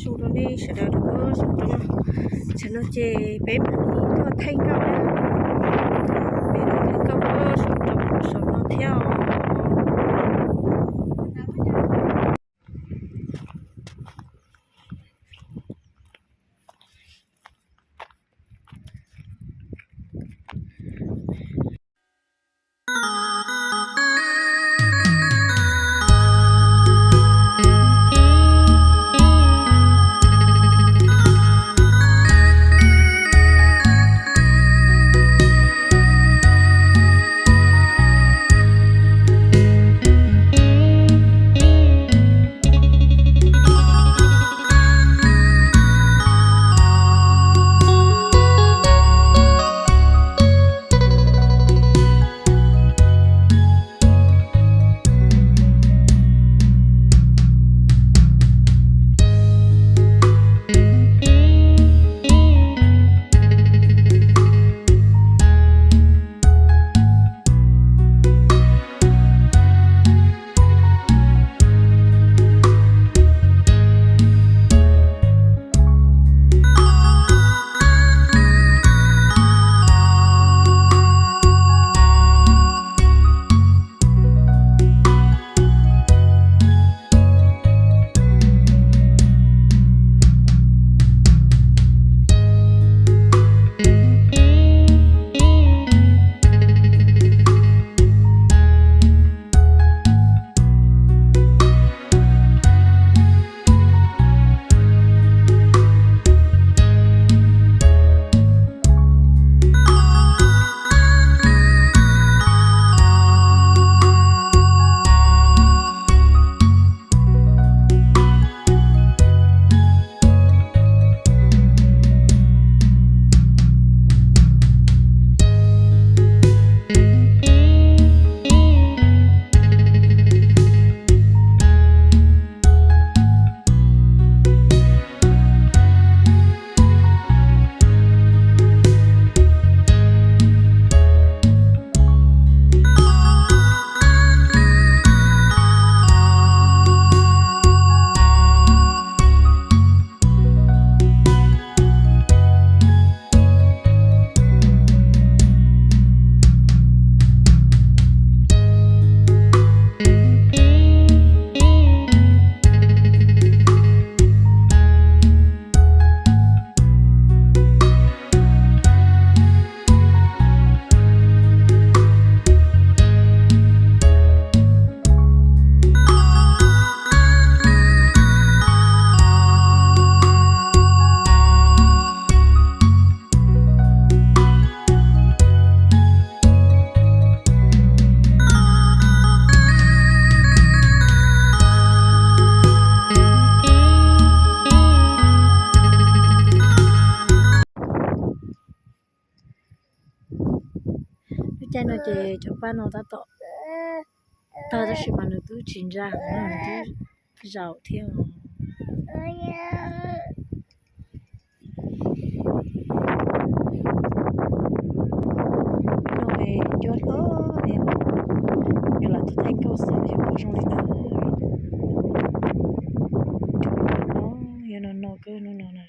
Zoo rau nej sawv daws rau saum no, tam sim no ces peb mam li tuaj thaij nkauj na, peb tuaj thaij nkauj rau saum no thiab os. Lub caij no ces cov paj no tab tom tag tab sis mas nws twb tsis ntsa heev, nws twb zaum thiab. No cuab hlob li, yog lam tau thaij nkauj xwb yog zoo li no. Yog no no kawg hnub no na.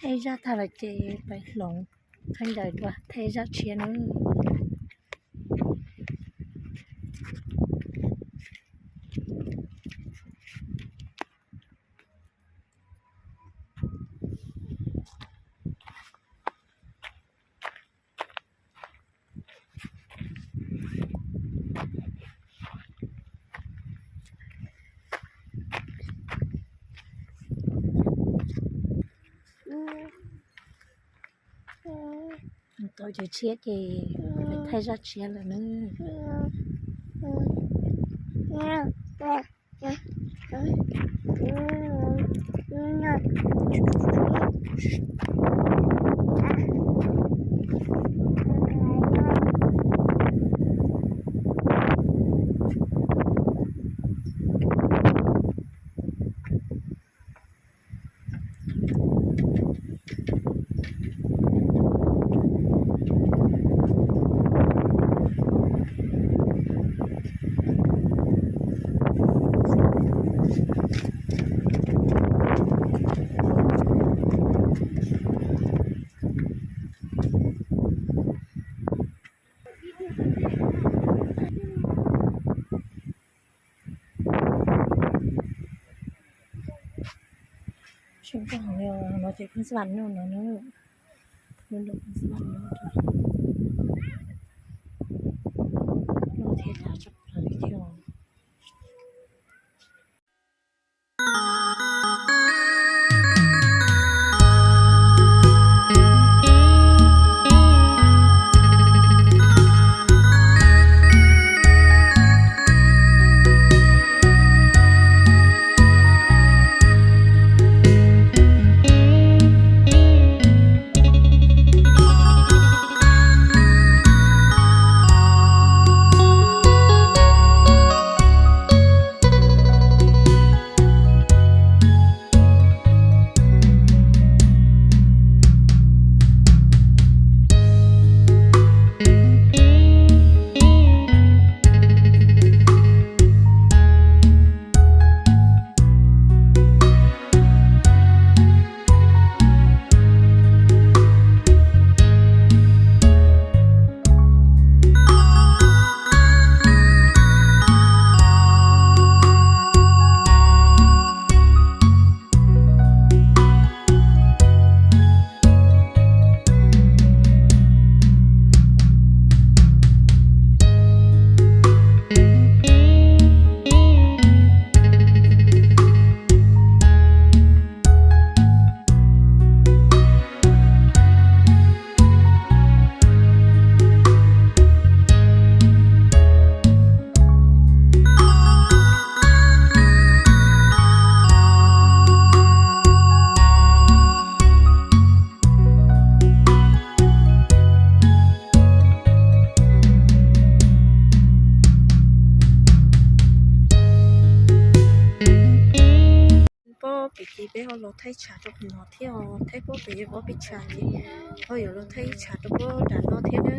Thej zaj tag lawm ces peb hloov khaub ncaws dua thej zaj tshiab nawb. Tau cov tshiab ces thaij zaj tshiab lawm nawb. Tseem koj hov no ces pheej xab vam noj no na. Lub nram pheej xab vam noj no thiab tas tso plaws li thiab. Peb ho los thaij tshav rau qhov no thiab os, thaij puag pem yog ob peb tshav ces ho yuav los thaij ib tshav rau puag nram no thiab na.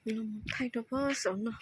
Los thaij rau puag saum no.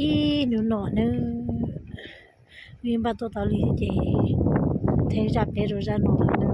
Ib hnub no na, npaj tuaj tau li thiab ces thaij zaj peb rau zaj no lawm na.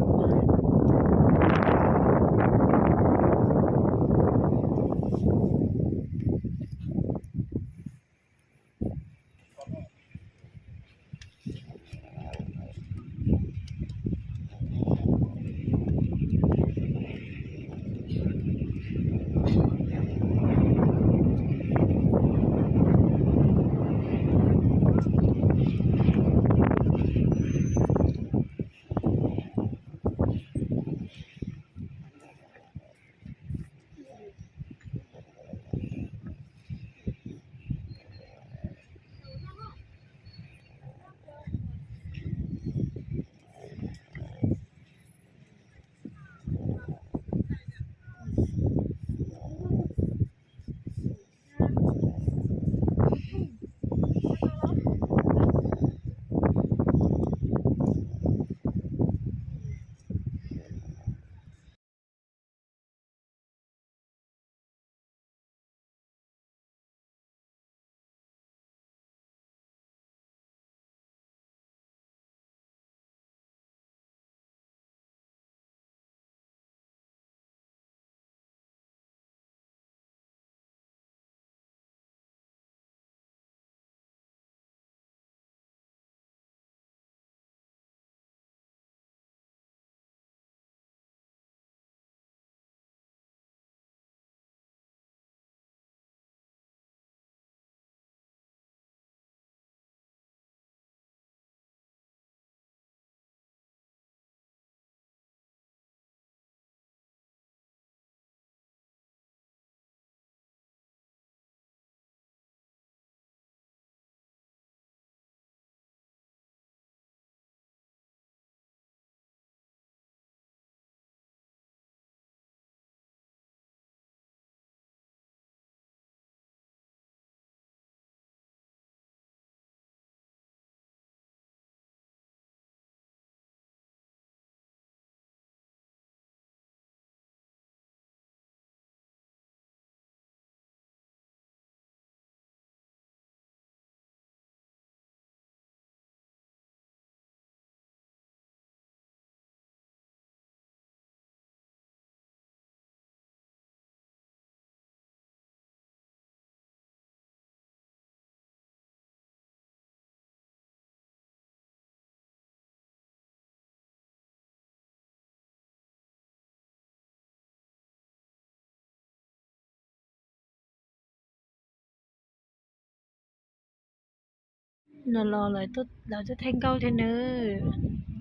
No los lawv twb thaij nkauj thiab nawb.